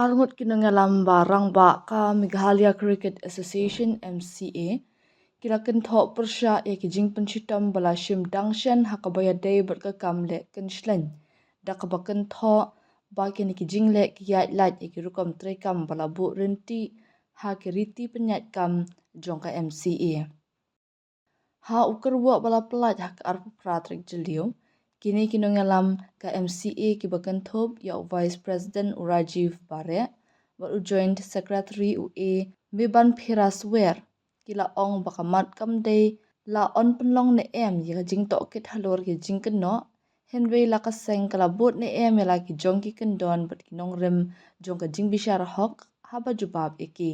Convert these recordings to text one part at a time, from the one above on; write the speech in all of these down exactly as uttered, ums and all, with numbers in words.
Arngut ki nongïalam ba rangbah ka Meghalaya Cricket Association, M C A, ki la kynthoh pyrshah ïa ki jingpynshitom ba la shim dang shen ha kaba ïadei bad ka kam leh kynshleng, da kaba kynthoh ba kine ki jingleh ki ïaid lait ïa ki rukom treikam ba la buh rynti ha ki riti pynïaid kam jong ka M C A. Ha u kyrwoh ba la pyllait ha ka arphew phra tarik Jylliew, kine ki nongïalam ka M C A kiba kynthup ïa u Vice President u Rajiv Bareh bad u Joint Secretary u A Mibanphira Swer, ki la ong ba ka mat kam dei la yn pynlong ne em ïa ka jingtohkit halor ki jingkynnoh, hynrei la ka seng ka la bud ne em ïa la ki jong ki kyndon bad ki nongrim jong ka jingbishar hok haba jubab ïa ki.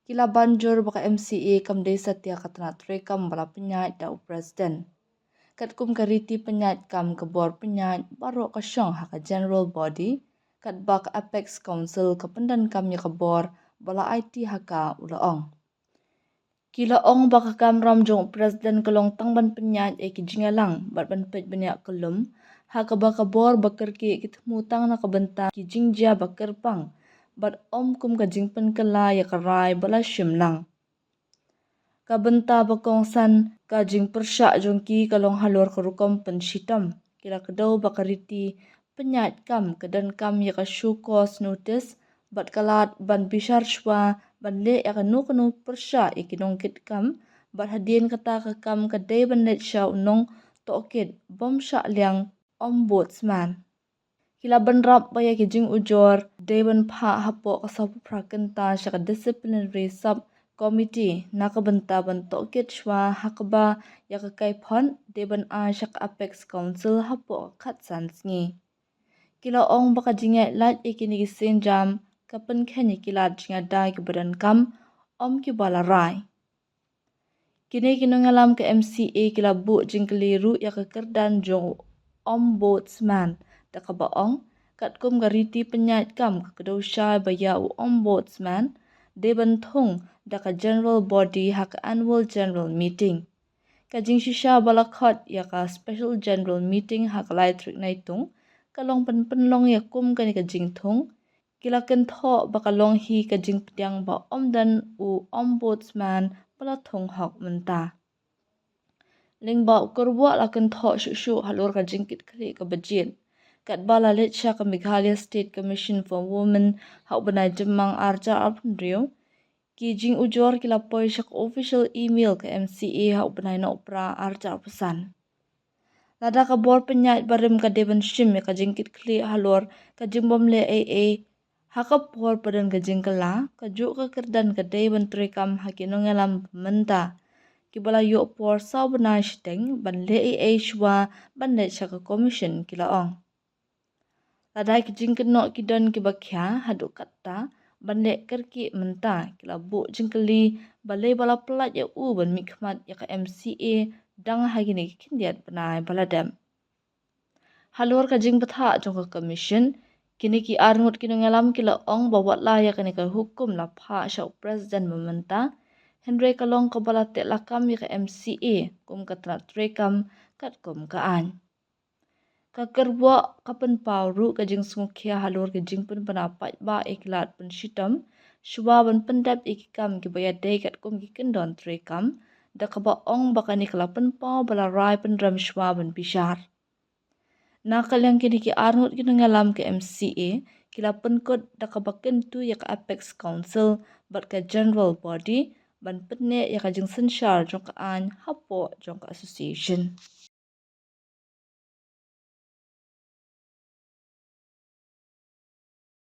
Ki la ban jur ba ka M C A kam dei satia ka tnat treikam ba la pynïaid da u President. Katkum ka riti pynïaid kam, ka bor pynïaid baroh ka shong ha ka General Body, katba ka Apex Council ka pyndonkam ïa ka bor ba la aiti ha ka, u la ong. Ki la ong ba ka kamram jong u President ka long tang ban pynïaid ïa ki jingïalang bad ban peit bniah kyllum, ha kaba ka bor ba kyrkieh ki thmu tang na ka bynta ki jingjia ba kyrpang bad ym kum ka jingpynkylla ïa ka rai ba la shim lang. Ka bynta ba kongsan ka jingpyrshah jong ki ka long halor ka rukom pynshitom. Ki la kdew ba ka riti pynïaid kam ka donkam ïa ka show cause notice bad ka lad ban bishar shuwa ban leh ïa kano kano pyrshah ïa ki nongkitkam, bad hadien kata ka kam ka dei ban leit sha u nongtohkit bym shah liang, Ombudsman. Ki la bynrap ba ïa ki jingujor dei ban phah hapoh ka sawphew phra kynta sha ka Disciplinary Sub Committee na ka bynta ban tohkit shuwa, ha kaba ïa ka kaiphod dei ban ai sha ka Apex Council hapoh ka khatsan sngi. Ki la ong ba ka jingïaid lait ïa kine ki sienjam ka pynkheiñ ïa ki lad jingïada kiba donkam, ym kiba la rai. Kine ki nongïalam ka M C A ki la buh jingkylli ruh ïa ka kyrdan jong u Ombudsman, da kaba ong, katkum ka riti pynïaid kam ka kdew shai ba ïa u Ombudsman dei ban thung da ka General Body ha ka Annual General Meeting. Ka jingshisha ba la khot ïa ka Special General Meeting ha ka lai tarik Naitung ka long ban pynlong ïa kum kane ka jingthung. Ki la kynthoh ba ka long hi ka jingpdiang ba ym don u Ombudsman ba la thung hok mynta. Lyngba u kyrwoh la kynthoh shuh shuh halor ka jingkitkhlieh kaba jied, katba la leit sha ka Meghalaya State Commission for Women ha u bnai Jymmang arhajar arphew hynriew. Ki jingujor ki la poi sha ka official email ka M C A ha u bnai Nohprah arhajar arphew san. Lada ka bor pynïaid barim ka dei ban shim ïa ka jingkitkhlieh halor ka jingbym leh ei ei ha ka por ba don ka jingkylla, kajuh ka kyrdan ka dei ban treikam ha ki nongïalam ba mynta, kiba la ïoh por saw bnai shiteng ban leh ei ei shuwa ban leit sha ka Commission, ki la ong. Lada ki jingkynnoh ki don kiba khia haduh katta ban leh kyrkieh mynta, ki la buh jingkylli balei ba la pyllait ïa u ban mihkhmat ïa ka M C A dang ha kine ki khyndiat bnai ba la dep. Halor ka jingbthah jong ka Commission, kine ki arngut ki nongïalam ki la ong ba wat la ïa kane ka hukum la phah sha u President ba mynta, hynrei ka long kaba la teh lakam ïa ka M C A kum ka tnat treikam katkum ka aiñ. Ka kyrwoh ka pynpaw ruh ka jingsngewkhia halor ka jingpynbna paidbah ïa ki lad pynshitom shuwa ban pyndep ïa ki kam kiba ïadei katkum ki kyndon treikam, da kaba ong ba kane ka la pynpaw ba la rai pynrem shuwa ban bishar. Na ka liang kine ki arngut ki nongïalam ka M C A ki la pynkut da kaba kyntu ïa ka Apex Council bad ka General Body ban pynneh ïa ka jingsynshar jong ka aiñ hapoh jong ka Association.